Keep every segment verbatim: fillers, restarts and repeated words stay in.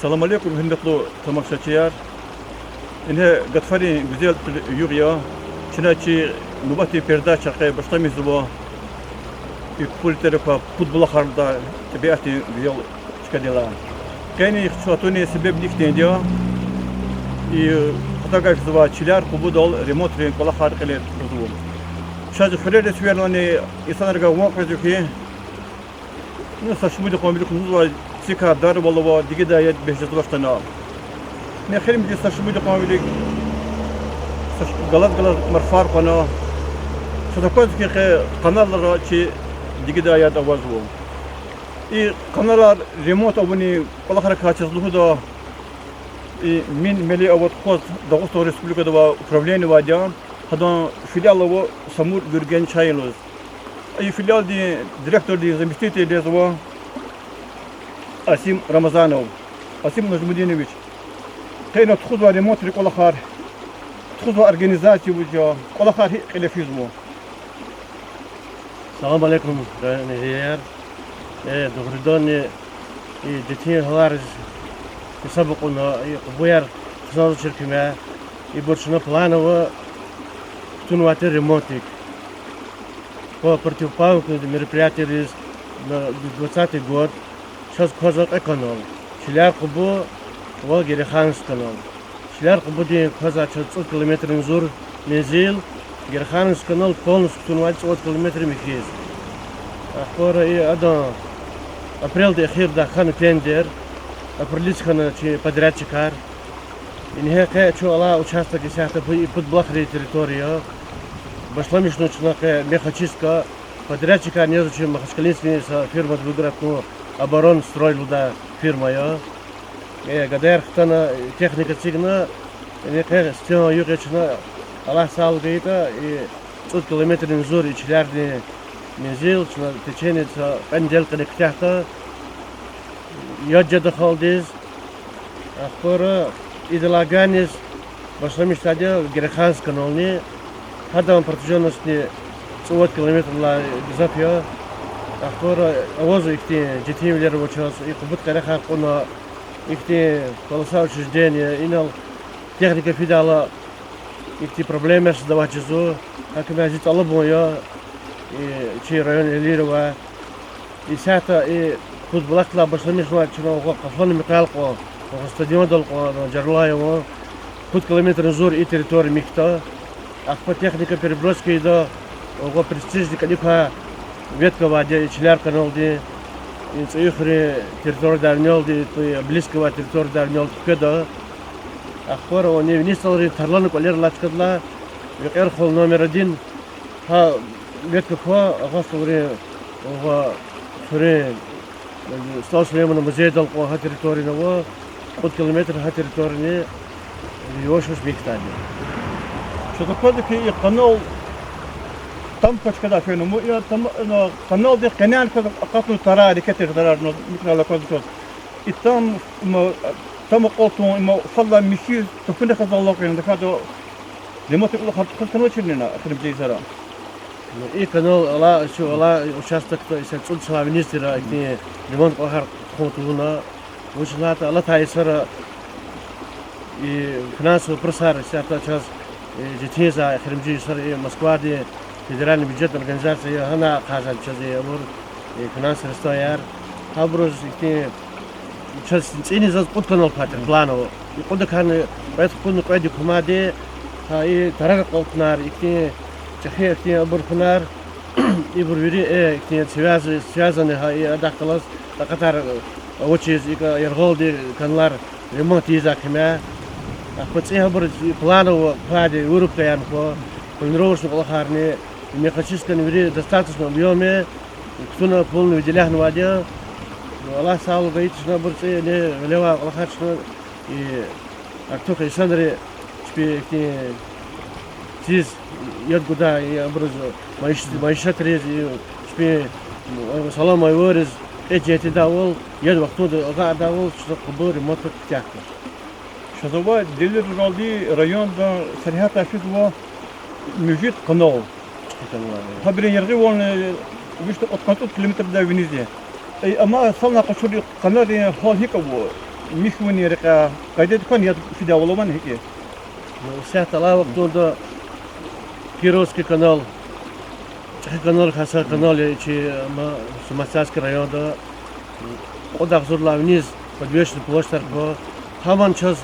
Салам алейкум, гьуьрметлу тамашачияр! Ингье гатфарин гуьзел югъ я. Чна чи нубатдин передача къе башламишзава. И Пуд Булахар, Пуд Булахар лугьудай тӀебиатдин гуьзел чкадилай. Къени чун атунин себебни ихьтинди я. И патав гайи физва чилер къубудал ремонтрин кӀвалахар кьиле тухузва. Чаз хуьрериз фейилани инсанрикай ван къвезва хьи, ну, са шумуд йикъан вилик лугьузвай цикай дарвал ава, дигидай яд бес жезвачтӀани. Эхиримжи са шумуд йикъан вилик са ш-, галаз-галаз марфар къвана. Чаз аквазва хьи, къе каналра чи дигидай яд авазва. И каналар ремонт авунин кӀвалахрикай чаз лугьуда, и Минмелиоводхоз Дагъустан Республикада авай управление авайди я, гьадан филиал ава Самур-Гуьргенчай лугьуз. И филиалдин директордин заместитель язва Асим Рамазанов, Асим Нажмудинович. Къе ина тухузвай ремонтрин кӀвалахар, тухузвай организация вуж я, кӀвалахар гьикӀ кьиле физва? Салам алейкум, районэгьлияр. Э, дугъриданни, и четин гьалариз гьисаба кьуна, и къубуяр хъсанзавачир куьмяй, ибур чна план ава кутунвай тир ремонтдик. По противопаводковым мероприятиям на двадцатый год чаз квазва кьве канал: Чилер Къубу ва Гереханский канал. Чилер Къубудин квазва чаз цӀуд километрни зур мензил, Гереханский канал полностью кутунвайди цӀувад километр михьиз. Ахпа и адан апрелдин эхирдай хьана тендер, апрелдиз хьана чи подрядчикар. Ингье къе чун алай участок исятда пу-, и Пуд Булахрин территория я. Башламишна чна къе мехочистка, подрядчикар язва чи Махачкъалинский са фирмада выиграть авун, Оборонстрой лугьудай фирма я. Э, гадаяр хтана, техника эцигна, ингье къе стен югъ я чна, Аллагь сагълугъ гайитӀа, и цӀуд километрни зур и чилердин мензил чна в течение са кьве неделя къене куьтягьда, яд жеда халкьдиз. Ахпа идалай ганиз башламишзавайди я Гереханский канални, гьадан протяженностьни цӀувад километрдилай гзаф я. Ахпа авазва ихьтин четинвилер авачаз, и къубуд къерехар кьуна, ихьтин полоса отчуждения, инал техника фидайла ихьтин проблемаяр создавать жезва, гьакӀ зи тӀалабун я, и, чи районэгьлийривай. Исятда и Пуд Булахдилай башламишнавай чна угъа къафунин муькъвел кьван, угъа стадиондал кьван, Джарулаеван, пуд километрни зур и территория михьда. Ахпа техника переброска ийида, угъа Престиждин кӀаник квай ветка авайди я и Чилер каналдин, и ЦӀуюхуьрин территориядай винелди, и близко авай территориядай винелди хкведа. Ахпа ани Винисталрин тарларин кӀвалерилай чкадилай Векьерхуьрел номер один, гьа ветка ква Агъа СтӀалрин, угъа хуьруьн, СтӀал Сулейманан музейдал кьван гьа территорияни ава, кьуд километр гьа территорияни юваш-юваш михьдайди я. Чаз аквазва хьи, и канал там квай чкадай фена, ма и там, ина, каналдин къенени кваз акъатнава тарар, рекетер тарар, ина муькуьнал аквазва чаз. И там, ма, там акьалтун, има фадлай михьиз, тахьуй хьиз алакьун, тахьайтӀа ремонтдин кӀвалахар тухуз хьанвачирни ина эхиримжи йисара? И канал алай, чун алай участокда исятда цӀуд йисалай виниз тир ихьтин ремонт кӀвалахар тухун тавуна. Вучиз лагьайтӀа алатай йисара и финансовый вопросар исятда чаз, э, четин я, эхиримжи йисара и Москвадин федеральный бюджетный организация я, гьана ахъайзавайди чаз и абур, э, финансовый средстваяр. Гьабуруз ихьтин чаз цӀийни заз кьуд канал квай тир планово. И кьудакайни кьвед хкудна кьвед я кумади, гьа и тарар акьалтунар, ихьтин чӀехи ихьтин абур хьунар, ибур вири, э, ихьтин связи, связанный гьа и адахъ галаз такьатар, э, авачиз, икӀ яргъалди каналар ремонт ийизвай куьмяй. Ахпа цӀи гьабур планово квайди вырубкаярни ква, планировочный кӀвалахарни, мехочисткани вири достаточный объёме кутуна, пулни выделягьнавайди я. Ну, Аллагь сагълугъ гайитӀа, чна абур цӀи, не, гъилевай кӀвалахар чна, и, артух инсанри чпи ихьтин циз яд гудай, и абуруз майиш-, майишатриз, и чпи, м, салам-айвариз кьечӀ жедайвал, яд вахтунда агакьдайвал, чна къубу ремонт кутягьда. Чаз авай Делилруралди районда сергьятдай физва муьжуьд канал. Гьабурун яргъивални вишни кьудкъанни цӀуд километрдай виниз я. Э, амма санлай къачурай каналрин гьал гьикӀ ава? Михьивилин рекьяй къайдада хьана, яд фидайвал авани, гьикӀ я? Исятда алай вахтунда Кировский канал, чӀехи каналрикай са канал я чи, м, Самосядский районда. Кьвед агъзурдалай виниз подвешенный площадьар ква. Гьамни чаз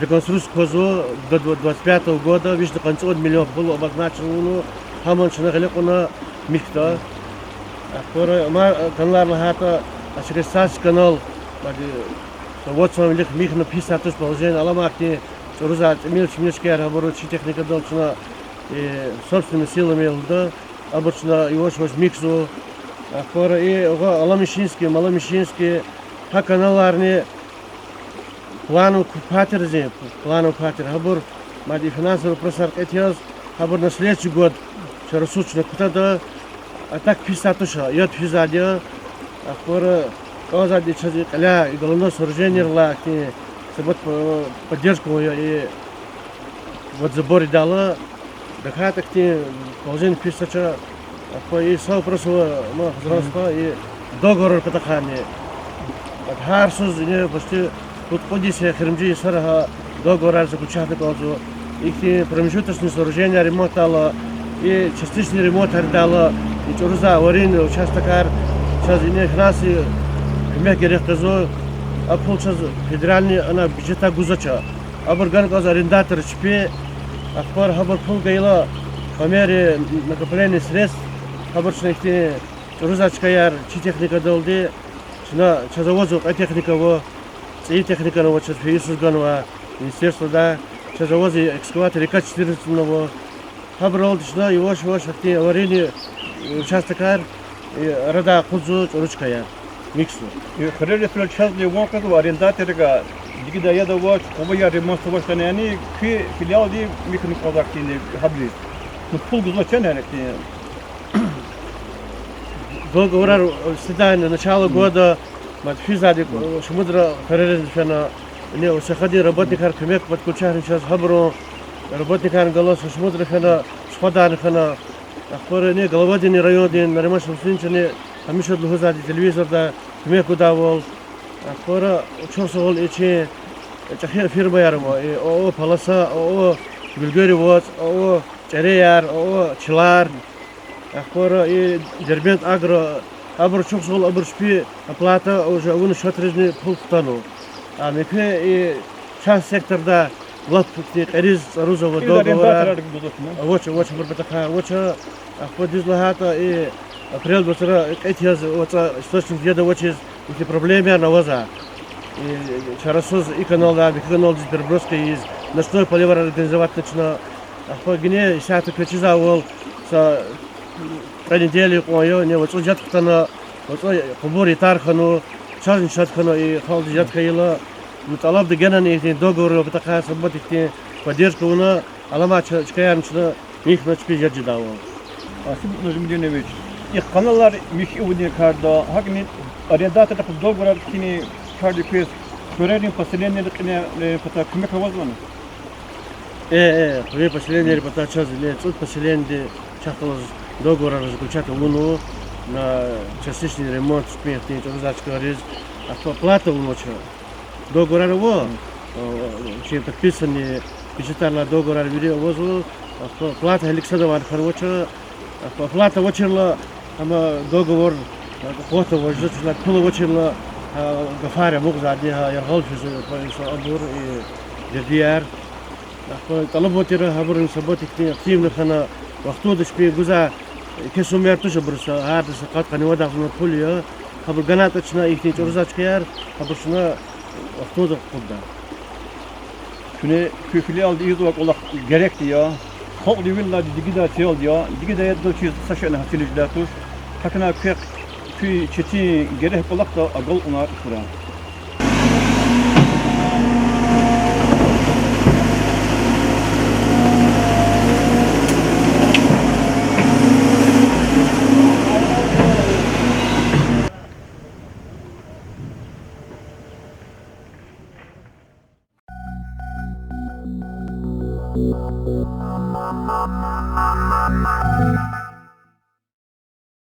реконструкция квазва до двадцать пятого года, вишни къанни цӀуд миллион пул обозначен авуна, гьамни чна гъиле кьуна михьда. Ахпа ма каналар лагьайтӀа, Очеретинский канал, ма вад йисан вилик михьна, писатуш положение, аламай хьтин чӀурузай тӀимил-чимил чкаяр, абур чи техникадал чна, э, собственными силами лугьуда, абур чна яваш-яваш михьзава. Ахпа и гъа Аламишинский, Маламишинский, гьа каналарни плановый кватер зи, плановый кватер, гьабур мад и финансовый вопросар кьит яз, гьабур на следующий год чарасуз чна кутада, а так писатуш я, яд физвайди я. Ахпа кӀанзавайди чаз и кьиляй, и головной сооружениелай хьтин са бат поддержка авун я и водозабор ийидайла, тахьайтӀа хьтин положение пис туш. Ахпа и са вопрос ава, ма хазрасба и договорар патахъайни. Гьар йисуз, ина почти кьуд-кьуд йис я эхиримжи йисара гьа договорар заключатьна кӀанзава. Ихьтин промежуточный сооруженияяр ремонтдайла, и частичный ремонтар ийидайла, и чӀурузай аварийный участокар, чаз ина финансовый куьмек герек къвезва, а пул чаз федеральный ана бюджетдай гузвач. Абур гана кӀанзава арендатор чпи, ахпа гьабур пул гайила по мере накопления средств, гьабур чна ихьтин чӀурузай чкаяр, чи техникадалди, чна, чаз авазва кьве техника ава, цӀийи техникани ава чаз фейи йисуз ганвай министерстводай, чаз авазва экскаватор К четырнадцатьни ава. Гьабуралди чна яваш-яваш ахьтин аварийный участокар, э, арадай акъудзава, чӀуру чкаяр михьзава. Э, хуьрерин фирал чазни ван къвезва арендаторрикай, дигидай яд авач, къуваяр ремонтзавач лагьана, яни куь филиалди михьна кӀанзавай хьтинди гьабуриз. Ну, пул гузвач яни гьерекди? Договорар, э, свидание начала года, мад физвайди, э, шумудра хуьрериз фена, ина ОСХ-дин работникар куьмек подключатьна чаз, гьабурун работникарни галаз шумудра фена, суьгьбетарни хьана. Ахпа ина главадинни райондин Нариман Шамсудиновичани гьамиша лугьузвайди телевизорда куьмек гудайвал. Ахпа чухсагъул и чи чӀехи фирмаяр ава, и ООО Полоса, ООО Гуьлгери вацӀ, ООО ЧӀереяр, ООО Чилар. Ахпа и Дербент Агро, абуру чухсагъул, абуру чпи оплата уже авуна шатризни пул кутанва. А муькуь и частный секторда лап кьериз цӀарузава договорар. Авач, авач, абур патахъай авач. Ахпа дуьз лагьайтӀа, и апрелдин вацра кьит яз вацӀа источник яд авачиз ихьтин проблемаярни авазва. И чарасуз и каналдай муькуь каналдиз переброска ийиз, ночной поливар организоватьна чна. Ахпа гила исятда квез чизвайвал, са кьве недели кьван я, ина вацӀуз яд хтана, вацӀа къубур ятар хьанва, чазни шад хьанва и халкьдиз яд хьайила. Ну, тӀалабда генани ихьтин договоррин патахъай са бубат ихьтин поддержка авуна, аламай чкаярни чна михьна чпиз яд жедайвал. Асип Нажмудинович, и каналар михьивилин карда, гьакӀни арендаторрихъ договорар кхьинин карда квез хуьрерин поселенийрин кьилин патай куьмек авазвани? Э, э, хуьруьн поселенийрин патай чаз ина цӀуд поселениеди чахъ галаз договорар заключать авунва, на частичный ремонт, чпин ихьтин чӀуру чкайриз, ахпа плата авунвач. Договорар ава, э, чи подписанный печатарилай договорар вири авазва, ахпа плата гьелелиг садавайни хьанвач, ахпа плата авачирла, гьам договор, э, къуват аваз жезвач, пул авачирла, э, гафар амукьзавайди я, яргъал физва, э, абур, и дердияр. Ахпа тӀалабун тир гьабурни са бубат ихьтин активно хьана, вахтунда чпин гузвай кесибрин туш абуру са, гьарда са къад-къанни вад агъзурни пул я, гьабур ганайтӀа чна ихьтин чӀуру чкаяр, гьабур чна вахтунда акъудда. Куьне куь филиалди ийизвай кӀвалах герекди я, халкьдин виллагьди дигидай целди я, дигидай ядалди чаз са шейни гьасилиз жедай туш, гьакӀни квехъ куь четин герек кӀвалахда агалкьунар хьурай.